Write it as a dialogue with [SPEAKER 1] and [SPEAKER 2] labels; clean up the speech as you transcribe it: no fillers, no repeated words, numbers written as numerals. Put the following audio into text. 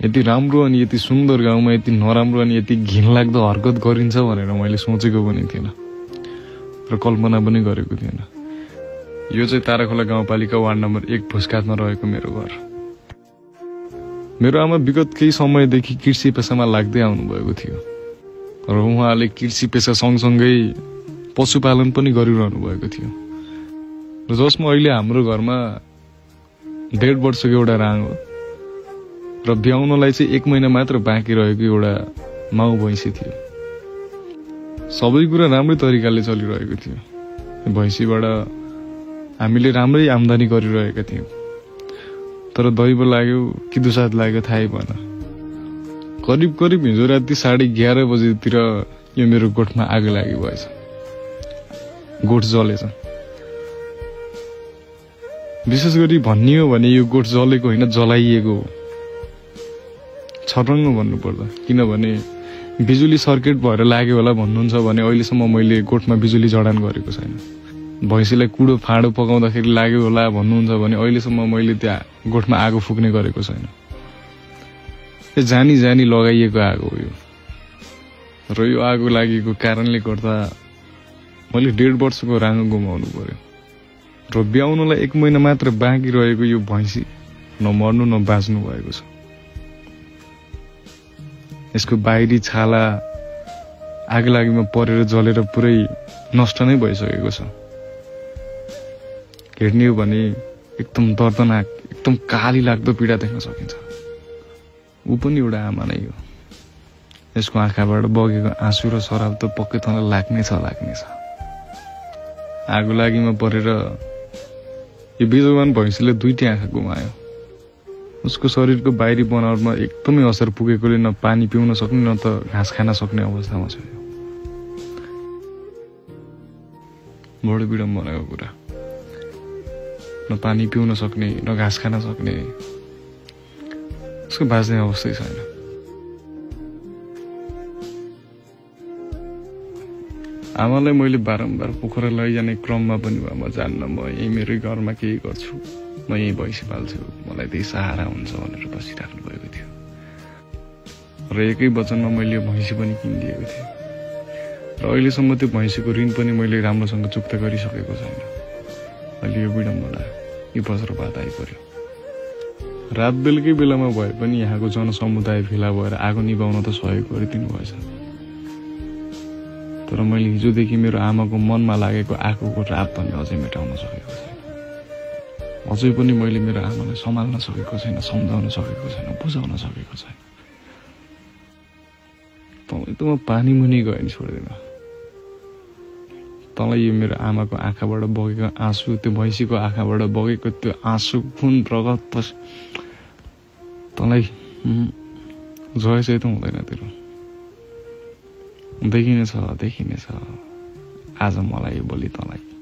[SPEAKER 1] यति राम्रो अनि यति सुन्दर गाउँमा यति नराम्रो अनि यति घिनलाग्दो हरकत गरिन्छ भनेर मैले सोचेको पनि थिएन र कल्पना पनि गरेको थिएन। यो चाहिँ ताराखोला गाउँपालिका वार्ड नम्बर 1 भुसकातमा रहेको मेरो घर। मेरो आमा विगत केही समयदेखि कृषि पेसामा लाग्दै आउनुभएको थियो र उहाँले कृषि पेसा सँगसँगै पशुपालन पनि गरिरहनु भएको थियो र जसमा अहिले हाम्रो घरमा 1.5 वर्षको एउटा राङ हो र ब्याउनलाई चाहिँ 1 महिना मात्र बाँकी रहेको एउटा माउ भैँसी थियो। सबै कुरा राम्रै तरिकाले चलिरहेको थियो। भैँसीबाट हामीले राम्रै आम्दानी गरिरहेका थियौँ, तर दैव लाग्यो कि दुसाद लाग्यो थाहै भएन। करिब हिजो राति 11:30 बजेतिर यो मेरो गोठमा आगो लागि भएछ। गोठ जलेछ। विशेष गरी भनियो भने यो गोठ जलेको होइन, जलाइएको हो। छर्रङ्ग भन्नुपर्दा, किनभने बिजुली सर्किट भएर लाग्यो होला भन्नुहुन्छ भने अहिलेसम्म मैले गोठमा बिजुली जडान गरेको छैन। भैँसीलाई कुडो फाँडो पकाउँदाखेरि लाग्यो होला भन्नुहुन्छ भने अहिलेसम्म मैले त्यहाँ गोठमा आगो फुक्ने गरेको छैन। यो जानी लगाइएको आगो हो यो। र यो आगो लागेको कारणले गर्दा मैले 1.5 वर्षको राङो गुमाउनु पर्यो र ब्याउनलाई 1 महिना मात्र बाँकी रहेको यो भैँसी न मर्नु न बाँच्नु भएको छ। यसको बाहिरी छाला आगलागीमा परेर जलेर पुरै नष्ट नै भइसकेको छ। हेर्ने हो भने एकदम दर्दनाक, एकदम काली लाग्दो पीडा देख्न सकिन्छ। ऊ पनि एउटा आमा नै हो। यसको आँखाबाट बगेको आँसु र सराब त पक्कै तँलाई लाग्नेछ। आगो लागिमा परेर यो बिजवान भैँसीले 2टी आँखा गुमायो। उसको शरीरको बाहिरी बनावटमा एकदमै असर पुगेकोले न पानी पिउन सक्ने न त घाँस खान सक्ने अवस्थामा छ। बडो विडम्बनाको कुरा। न पानी पिउन सक्ने न घाँस खान सक्ने, उसको बाँच्ने अवस्थै छैन। आमालाई मैले बारम्बार पोखरा लैजाने क्रममा पनि म जान्न, म यही मेरै घरमा केही गर्छु, म यही भैँसी पाल्छु, मलाई त्यही सहारा हुन्छ भनेर बसिराख्नु भएको थियो। र एकै वचनमा मैले यो भैँसी पनि किनिदिएको थिएँ र अहिलेसम्म त्यो भैँसीको ऋण पनि मैले राम्रोसँग चुक्ता गरिसकेको छैन। अहिले यो विडम्बना, यो वज्रपात आइपर्यो। रात बेलुकै बेलामा भए पनि यहाँको जनसमुदाय भेला भएर आगो निभाउन त सहयोग गरिदिनु भएछ, तर मैले हिजोदेखि मेरो आमाको मनमा लागेको आगोको रात पनि अझै मेटाउन सकेको छैन। अझै पनि मैले मेरो आमालाई सम्हाल्न सकेको छैन, सम्झाउन सकेको छैन, बुझाउन सकेको छैन। तँलाई त म पानी मुनि गयो नि छोड्दैन। तँलाई यो मेरो आमाको आँखाबाट बगेको आँसु, त्यो भैँसीको आँखाबाट बगेको त्यो आँसु, खुन, रगत, तँलाई जय चाहिँ त हुँदैन तेरो। देखिनेछ आज मलाई, भोलि तँलाई।